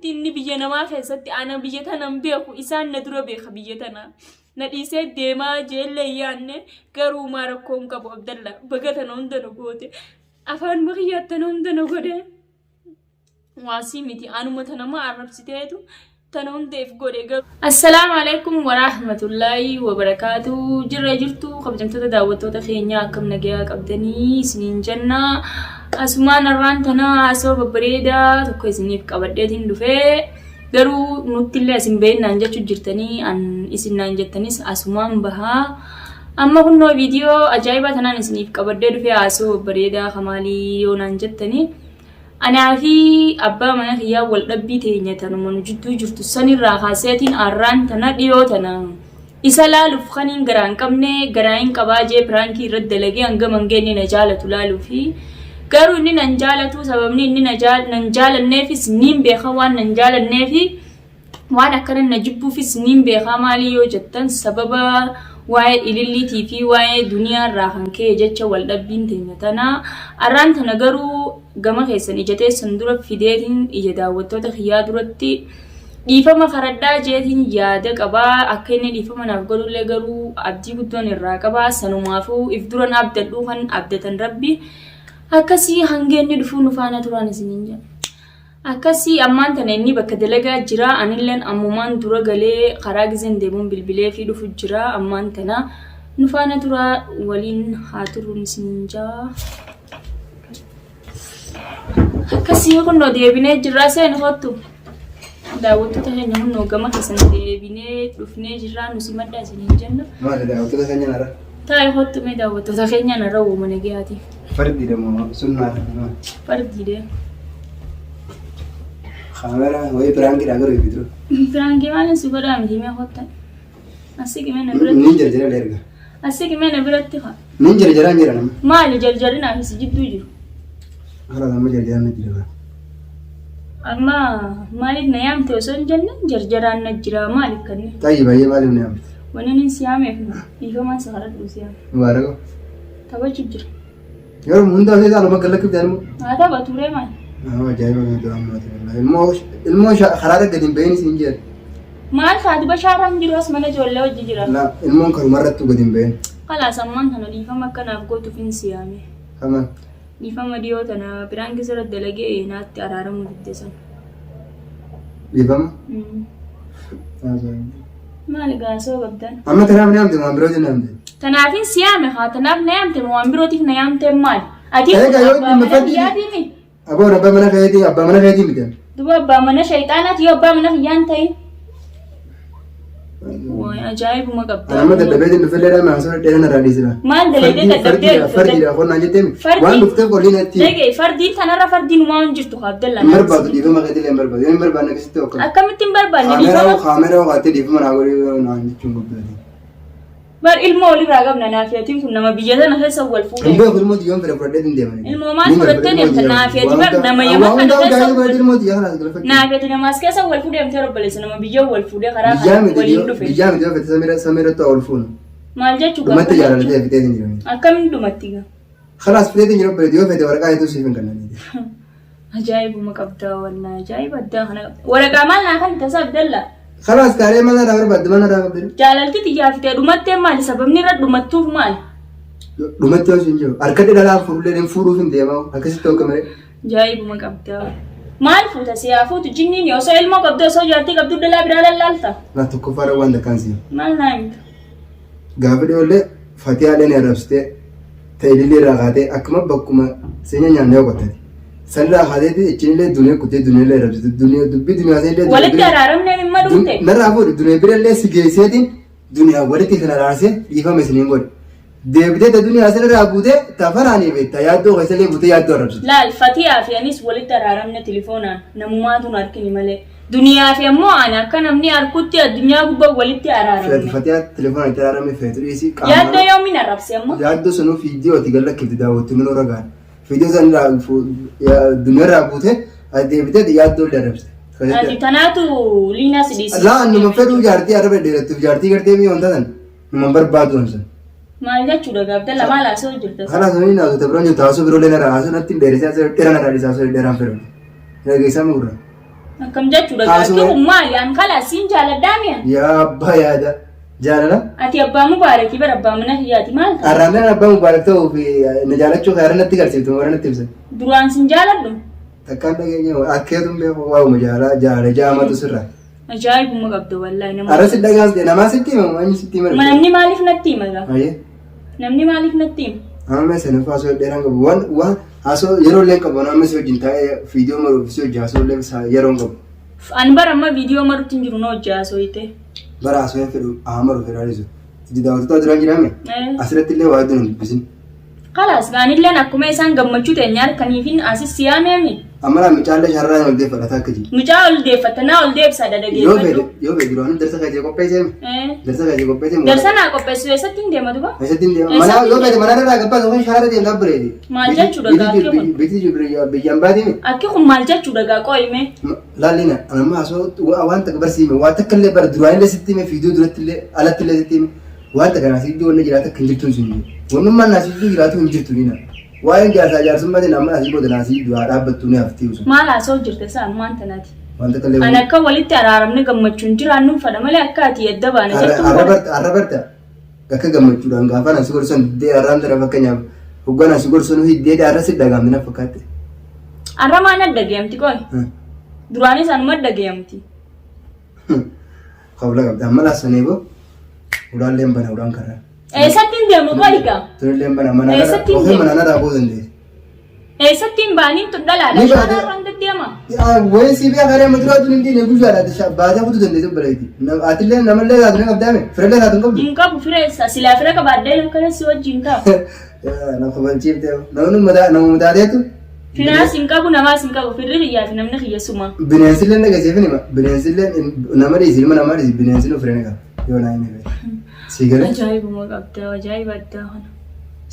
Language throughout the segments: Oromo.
Inni biyya namaa keessatti ana biyya tana hin beeku, isaan na dura beeka. Biyya tana na dhiisee deemaa jeellee hin yaanne. Garuu maa rakkoo hin qabu. Abdalla, baga tana hunda na goote, afaan makiyyaa tana hunda na godhe. Waasii miti, anuma tana ma arrabsiteetu tana hunda if godhe garuu. Assalaamu alaikum warahmatullaahi wabarakaatu. Jirra jirtu, kabajamtoota daawwattoota keenya, akkam nagayaa qabdanii isiniin jenna. Asumaan har'aan tana haasawaa babbareedaa tokko isiniif qabadheetiin dhufee, garuu nuttillee asin beeknaan jechuu jirtanii, an isin naan jettanis asumaan bahaa. Amma kunnoo viidiyoo ajaa'ibaa tanaan isiniif qabadhee dhufee, haasawaa babbareedaa kamaalii yoo naan jettanii, anaa fi abbaa mana kiyyaa wal dhabbii teenya tanuma nu jidduu jirtu sanirraa kaaseetiin arraan tana dhiyoo tana isa laaluuf kaniin garaa hin qabne garaa hin qabaa jee piraankii irratti dalagee hangam hanga inni na jaalatu laaluu fi. Garuu inni nan jaalatu, sababni inni na nan jaalanneefis niin beeka, waan nan jaalanneefi waan akkana na jibbuufis niin beekaa. Maalii yoo jettan, sababa waa'ee ililliitii fi waa'ee duniyaa irraa kan ka'e jecha wal dhabbiin teenya tana. Arraan tana garuu gama keessan ija teessan dura fideetiin ija daawwattoota kiyyaa duratti dhiifama karadhaa jeetiin yaada qabaa. Akka inni dhiifama naaf godhullee garuu abdii guddoon irraa qabaa. Sanumaafuu if duran abdadhuu kan abdatan rabbi akkasii. Hanga inni dhufuu nu faana turaan isiniin jedha. Akkasii ammaan tana inni bakka dalagaa jira. Anilleen ammumaan dura galee karaa gizeen deemuun bilbilee fi dhufu jira. Ammaan tana nu faana turaa, waliin haa turruun isiniin jaa. Akkasii kunnoo deebinee jirra, seen kottu. Daawwattoota keenya, kunnoo gama keessan deebinee dhufnee jirra, nu simadhaa isiniin jenna. Maali daawwattoota keenya nara? Taa'ee kottu mee, daawwattoota keenya narra uuma nagayaati. Fardi demoo sunnaa? Fardi dee. Kaameraa wayii piraankiidha garuu ifi dura. Piraankii maaliin si godhaa miti, mee kottan. Asii qimee na biratti. Niin jarjara erga. Asii qimee na biratti haa. Niin jarjaraan jira nama. Maali jarjarinaa fi si jidduu jiru? Haala amma jarjaraan na jira. Amma maaliif na yaamte osoo hin jenne, jarjaraan na jira maaliif kanneen? Xayyi baay'ee maaliif na yaamte? Wanni inni si yaameef dhiifamaan si kadhadhu si yaame. Mubaaraka. Taphachuu jira. Yeroo hundaa ishee saaluma gad lakkifte immoo. Haa taphatu ree maali? Nama ajaa'iba kan ammaati wallahi. Ilmoo ilmoo karaa gadi hin bahin isin jedhe. Maal taati, bashaaraan jiru as mana ijoollee hojii jira. La ilmoon karuma irrattuu gadi hin bahin. Kalaas ammaan tana dhiifama akkanaaf gootuuf hin si yaame. Kama. Dhiifama dhiyoo tana piraankii sirra dalagee naatti araaramuu didde sana. Dhiifama. Maali gaasoo qabdan? Amma tanaaf ni yaamte, waan birootiin na yaamte? Tanaafin si yaame haa, tanaaf na yaamte moo waan birootiif na yaamte maali? Ati Egaa yoo abbaa dhimma mana fadhii- kiyyaatiimi? Aboon abbaa mana keetii, abbaa mana keetii miti. Duba abbaa mana shayxaanaati yoo abbaa mana kiyyaan ta'in. Waay, ajaa'ibuma qabda. Ana amma dadhabeetiin dhufellee dhaan haasoo dheeraa narraa dhiisira. Maal dalagdee dadhabdee Fardiidha, fardiidha qonnaan jettee mi? Fardi- Waan dhufteef qolliin atti. Dhagee, fardiin tanarra fardiin uumaa hin jirtu haa Abdallaa. Hin barbaadu, dhiifama keetillee hin barbaadu. Yoo hin barbaanne akkasitti hokkama. Akkamitti hin barbaanne Kaameraa dhiifama? kaameraa ho'attee dhiifama naa godhee naan jechuun guddaati. Bar ilmoo walirraa qabna naafiyatiin kun nama biyya tana keessa wal Hin fuudhe. beeku, ilmoo xiyyoon fedha fudhadhee hin deeman. Ilmoo maal fudhattee deemta? Naafiyati bar nama yama kana keessa wal ilmoo xiyyaa kana as galfachuu. Naafiyati nama as keessa wal fuudhe deemtee, obboleessa nama biyya wal fuudhe karaa Biyyaa kana miti waliin dhufe. biyyaa miti yoo fedhe samira samiratti ol fuunu. Maal jechuu Dhumatti jaalatee fitee hin jiru. Akkamiin dhumatti gaa? Kalaas fitee hin jiru obboleetti, yoo fedhe waraqaa hedduu siif hin kennan. Ajaa'ibuma qabdaa wallaa, ajaa'iba addaa kana qabda. Waraqaa maal naa kan tasaa Abdallaa? Kalaas kaaree mana irraa barbaadde, mana irraa qabde. Jaalalti xiyyaa fitee dhumattee maali? Sababni irra dhumattuuf maali? Dhumatti yoo hin jiru. Harkatti dhalaan fuudhullee hin fuudhuuf hin deemaa akkasitti hooggamee. Ajaa'ibuma qabdaa. Maal fuuta, si haa fuutu jinniin, osoo ilmoo qabdu, osoo jaartii qabdu dhalaa biraa lallaalta. Na tokkoffaadha waan takkaan si. Maal naa himta? Gaafa dhiyoollee Fatiyaalee ni arrabsitee ta'e ilillee irraa kaatee akkuma bakkuma seenya nyaannee hawwattati. Sanirraa kaateeti ichinillee dunee kutee duneellee arrabsite, dunee dubbii duniyaa sanillee Walitti araaramnee dhimma dhumte. Narraa fuudhi, dunee birallee si geesseetiin duniyaa walitti kan araarsee dhiifama isiniin godhe. Deebitee ta duniyaa sanirraa buutee ta faraanii fi ta yaaddoo keessallee buutee yaaddoo arrabsite. Laal, Fatiyaa fi anis walitti araaramne tilifoonaan, namumaatu hin argini malee. Duniyaa fi ammoo ani akka namni arkutti addunyaa gubbaa walitti Feetu araaramne. Fatiyaa telefoona itti araarame feetu dhiisi. Yaaddoo yoomiin arrabse amma? Yaaddoo sanuu fiidiyoo ati gad lakkifte daawwattu minoo ragaan. Fiidiyoo sanirraa duniyaarraa buutee ati deebitee yaaddoo illee arrabsite. Ati tanaatu liinaa si dhiisise. Laa, numa fedhuu jaartii arraba dheerattuuf jaartii gartee mi'oon wanta san numa barbaadu san. Maal jechuudha gaabdalla, maal haasa'u jirta? Kana sanii naasota biroo jirtu, haasoo biroo illee narraa haasoo natti hin dheeresee, haasoo dheeraa narraa dhiisa, haasoo dheeraan fedhu. Dhageessaa mugurra. Akkam jechuudha Haasuma- gaafii kun maali? An kalaa siin jaaladhaa mi'a. Yaa abbaa yaada. Jaalala. Ati abbaa mubaarakii bara abbaa mana kiyyaati maal ta'a? Arraameen abbaa mubaarak ta'uu fi na jaalachuu kan natti garsiiftu warra natti ibsan. Duraan sin jaaladhu. Takkaan dhageenya akkeetu beeku waa'uma jaalaa jaala jaamatu sirra. Ajaa'ibuma qabda wallaahi nama. Arra si dhagaas namaa sitti hima eenyu sitti hima. Namni maaliif natti hima gaa? Ayyee. Namni maaliif natti hima? Amma mee sana haasoo dheeraan qabu waan waan haasoo yeroo illee qabu amma si wajjin taa'ee viidiyoo maruuf si wajjin haasoo illee yeroo hin qabu. An bara amma viidiyoo marutti hin jiru na hojii haasooyite. Bara haasoo hin fedhu haa maru fedhaa dhiisu. Itti daawwattoota duraan jiraame asirratti illee waa hedduun hin dubbisin. Kalaas gaanilleen akkuma isaan gammachuu teenya harkaniifin asis siyaameemi. Amma laa mucaallee sharraa hin oldeeffadha takka jiru. Mucaa ol deeffatta naa ol deebisa Yoo fedhe dhadhageeffadhu. yoo fedhe duraanuu darsa keessee qopheessee darsa keessee qopheessee Darsa naa qopheessu eessatti hin deema duba? Eessatti hin deema? Mana yoo fedhe mana irraa gabbaa yookaan sharara deemtaa bareedi. Maal jechuudha gaaffii kun? Biti biyyaan baatee Akki kun maal jechuudha gaa qo'ime? Laallina amma haasoo waan takka barsiime waan takka illee bara duraan illee sitti hime fiidiyoo duratti illee alatti illee sitti hime waan takka naasii iddoo wanni jiraatu akka hin jirtu hin jiru. Wannummaan naasii iddoo jiraatu hin jirtu ni na. Waa'een jaarsaa jaarsummaa amma asii booda naasii du'aa dhaabbattu ni hafti osoo. Maal haasoo jirte isaa ammaan tanaati? Waan takka illee An akka walitti araaramne gammachuun jiraannuun fedha malee akka ati adda baane jettuun Arra fedha. barta arra barta akka gammachuudhaan gaafa naasii gorsan diddee arraan tana fakkeenyaaf hoggaa naasii gorsan hiddee arra si dhagaamne na fakkaatte. Arra maan adda geemti qoy? Duraanis anuma adda geemti. Qabla qabda amma laasanii boo ulaalleen bana ulaan karraa. Eessatti hin deemu qoy gaa? Tunilleen bana mana Eessatti hin ofii deemu? mana narraa boo dandeesse. Eessatti hin baaniin tun dhalaadha. Ni baate. Shamarran deddeema. Wayi si biyya karee muduraa tun hin diine guyyaadha baatee kutuu dandeesse baleeti. Atillee namallee taatu ni qabdaame firallee taatu hin qabdu. Hin qabu fireessa. Silaa fira qabaadhee akkana si wajjin taa'u. Nama kabalchiifte namni mataa nama mataateetu. Firaas hin qabu namaas hin qabu firri kiyyaa fi namni kiyya suma. Bineensillee dhagaseef nima bineensillee nama dhiisi ilma namaa dhiisi bineensi nu firee qaba yoo naa hime fedhe. Si galee Ajaa'ibuma qabda ajaa'iba addaa kana.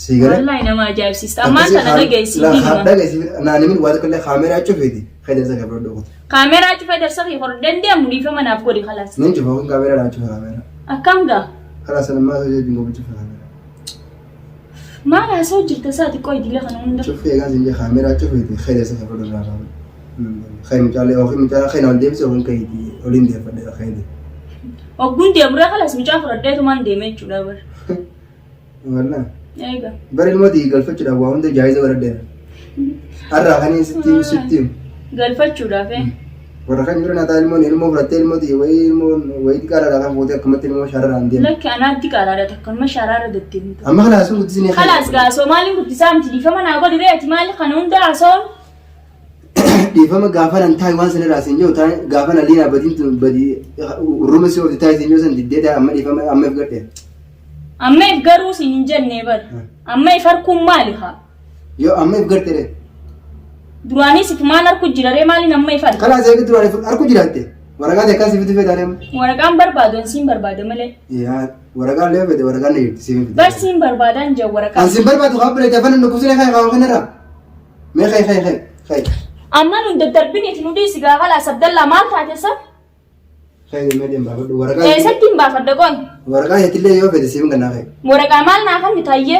si galee. Wallaahi nama ajaa'ibsiista. Ammaan tana dhageessi diinuma. Dhageessi naan himin waa tokko illee kaameeraa cufeeti fayyada isa qabdu dhokkutu. Kaameeraa cufee darsa kee hordofee deemu dhiifama naaf godhi khalaas. Nin cufa kun kaameeraa cufa kaameeraa. Akkam gaa? Karaa sanammaa hojii wajjin gobu cufa kaameeraa. Maal haasa'u jirta isaa xiqqoo idilee kana hunda. Cufee egaa siin jee kaameeraa cufeeti fayyada isa qabdu irraa qaba. Kayyi mucaalee yookiin mucaa kayyi ol deebise yookiin kayyi oliin deeffadhe kayyi. Ogguun deemuree khalaas mucaa fudhadheetumaan deeme jechuudha bar. Wallah. Eega. Bara ilmooti galfachuudhaaf waa hunda jaayiza godhadheera. Har'aa kan sitti sitti himu. Galfachuudhaaf eh. Warra kan bira naataa ilmoon ilmoo fudhattee ilmooti wayii ilmoon wayii xiqqaadhaa kan fuutee akkumatti ilmoo shararaan deema. Lakki anaatti qaraadha takkanuma sharaara deddeemtu. Amma kana sun guddisni Khalaas gaa Soomaaliin guddisaa miti dhiifama naa godhi ree ati maali kana hunda haasa'uun? Dhiifama gaafa nan taa'i waan sanirraa siin jiru taa'i gaafa nan liinaa badiin tun badii urruma si oofti taa'i siin jiru san diddee taa'i amma dhiifama amma if gadhee. Amma if garuu siin hin jennee bar. Amma if harkuun maali haa? Yoo amma if garte ree. Duraanis ifumaan harku jira ree maaliin amma if arga? Kalaas eegi duraan if harku jiraatte waraqaa ta'e akkas fitu fedhaan amma. Waraqaan barbaadu an siin barbaada malee. Yaa waraqaa illee fedhe waraqaan na jirti siin fite. Bar siin barbaadaan jira waraqaa. An siin barbaadu haa bireete afaan hin dhukkubsine kai haa kanarraa. Mee kai kai kai kai. Amma nun daddarbiniiti nu dhiisi gaa kalaas Abdallaa maal taate sa? Kai mee deem baafadhu waraqaa. Eessatti hin baafadha qoy? Waraqaa jettillee yoo fedhe siin kennaa kai. Waraqaa maal naa kan taayyee?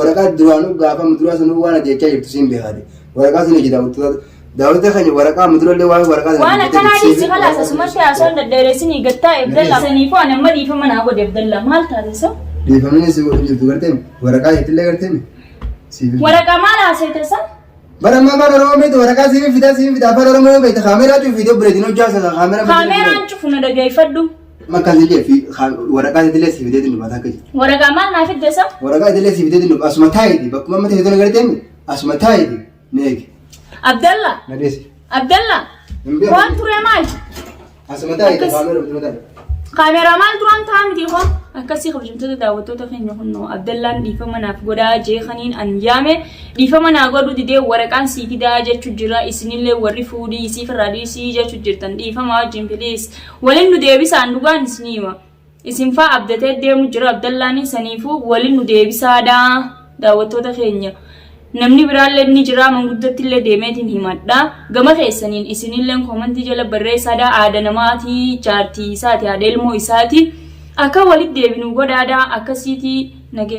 Waraqaa duraanuu gaafa muduraa sunuu waan ati jechaa jirtu siin beekaati. Waraqaa sun hojii daawwattoota daawwattoota keenya waraqaa mudurallee waan waraqaa sana Waan akkanaa dhiisi kalaas asumatti haasawaan daddeeressinii gattaa Abdallaa. Saniifuu ani amma dhiifama naa godhe Abdallaa maal taate sa? Dhiifamni si godhu jirtu gartee waraqaa jettillee gartee siif. Waraqaa maal haasa'ite sa? Bara ammaa afaan Oromoo beektu waraqaa siif fidaa siif fidaa afaan Oromoo yoo beekte kaameeraa cufi viidiyoo bireetiin hojjaa sana kaameeraa. Kaameeraan cufu na dhageeffadhu. Makkaan si jee fi waraqaa idilee siif fideetiin dhufa takka jiru. Waraqaa maal naa fidde sa? Waraqaa idilee siif fideetiin dhufa asuma taa'iti bakkuma amma ta'e tona gartee asuma taa'iti ni eegi. Abdallaa. Na dhiisi. Abdallaa. Hin beeku. Waan ture maal? Asuma taa'iti Akkas- kaameeraa asuma taa'iti. Kaameeraa maal duraan ta'a miti koo? Akkasii kabajamtoota daawwattoota keenya kunnoo Abdallaan dhiifama naaf godhaa jeekaniin an yaame dhiifama naa godhu didee waraqaan sii fidaa jechu jira isinillee warri fuudhii isiif irraa dhiisii jechu jirtan dhiifama wajjin piliis waliin nu deebisaan dhugaan isinii hima. Isin faa abdatee deemu jira Abdallaanii saniifuu waliin nu deebisaadha daawwattoota keenya. Namni biraallee ni jira manguddootti illee deemeetiin himadha. Gama keessaniin isinillee koomantii jala barreessaadha aada namaatii jaartii isaati haadha ilmoo isaati. Akka walitti deebinu godhaadha akkasiitii nagee.